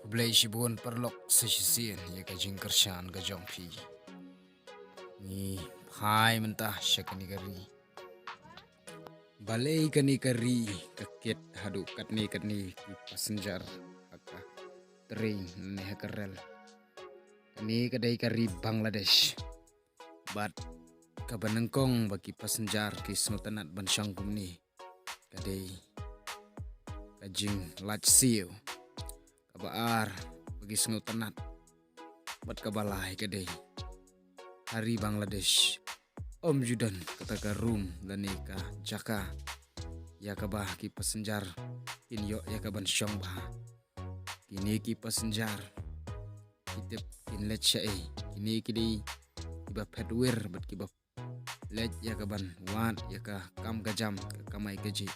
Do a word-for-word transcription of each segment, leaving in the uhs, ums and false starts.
Khublei shibun paralok sa shisien ïa ka jingkyrshan ka jong phi. Ngi phai mynta sha kane ka ri. Balei kane ka ri ka kit haduh katne katne ki passenger ha ka train ne ha ka rel. Kane ka dei ka ri Bangladesh. Bad kaba nyngkong ba ki passenger ki sngewtynnat ban shong kumne ka dei ka jinglait siew. Kaba ar ba ki sngewtynnat bad kaba lai ka dei ha ri Bangladesh ym ju don kata ka room lane ka jaka ïa kaba ki passenger kin ïoh ïa ka ban shong bha. Kine ki passenger ki tip kin leit shaei? Kine ki dei kiba phet wir bad kiba leit ïa ka ban wad ïa ka kam ka jam, ka kamai kajih.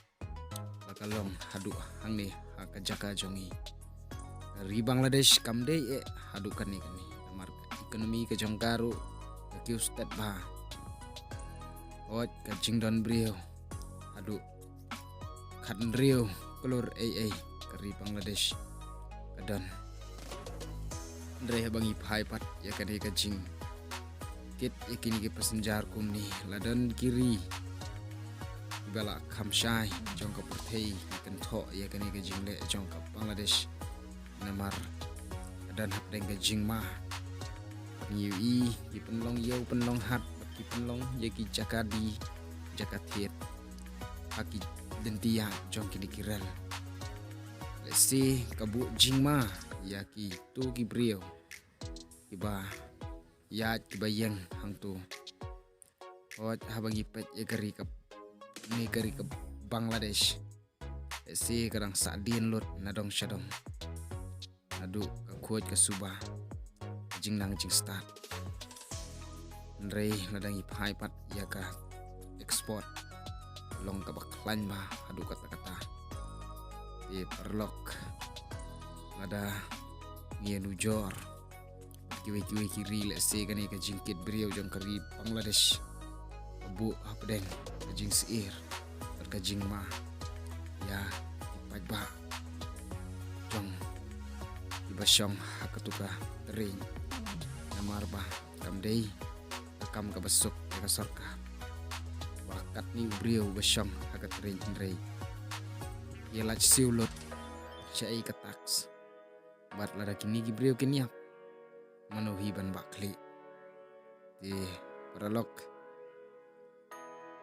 La ka long haduh hangne ha ka jaka jong ngi. Ka ri Bangladesh kam dei eh haduh kane kane. Namar ka economy ka jong ka ruh ka kiew stet bha. Hooid, ka jingdon briew haduh khathynriew klur ei ei ka ri Bangladesh ka don. Hynrei haba ngi phai pat ïa kane ka jingkit ïa kine ki passenger kumne, la don ki ri kiba la kham shai jong ka pyrthei ki kynthoh ïa kane ka jingleh jong ka Bangladesh. Namar ka don hapdeng ka jingma. Ngi ïohi ki pynlong ïew pynlong hat, ki pynlong ïa ki jaka die jaka thied ha ki lynti ïaid jong kine ki rel. Lehse ka buh jingma ïa kito ki briew kiba ïaid kiba ïeng hangto. Hooid, haba ngi peit ïa ka ri ka, ne ka ri ka Bangladesh, lehse ka dang sahdien lut na dong sha dong naduh ka khuid ka suba, ka jingnang jingstad. Hynrei lada ngi phai pat ïa ka export, long kaba khlaiñ bha haduh katta katta. Te paralok, lada ngi ïanujor kiwei kiwei ki ri, lehse kane ka jingkit briew jong ka ri Bangladesh ka buh hapdeng ka jingsyier bad ka jingma ïa ki paidbah jong kiba shong ha katu ka train. Namar ba kam dei ka kam kaba suk ïa ka sorkar ba katne u briew ba shong ha ka train, hynrei ïa lait siew lut shaei ka tax. Bad lada kine ki briew kin ïap, mano hi ban bah khlieh? Te paralok,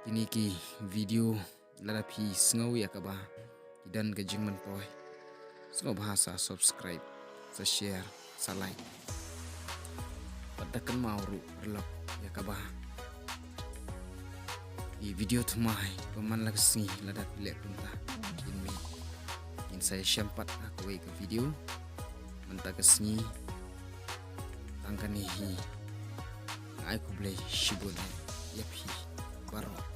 kine ki video lada phi sngew ïa kaba ki don ka jingmyntoi, sngewbha sa subscribe, sa share, sa like. Bad da kynmaw ruh paralok ïa kaba ki video thymmai ba man la ka sngi lada phi leh kumta, ngin mih, ngin sa ïashem pat ha kawei ka video. Mynta ka sngi tang kane hi. Nga ai khublei shibun ïa phi baroh.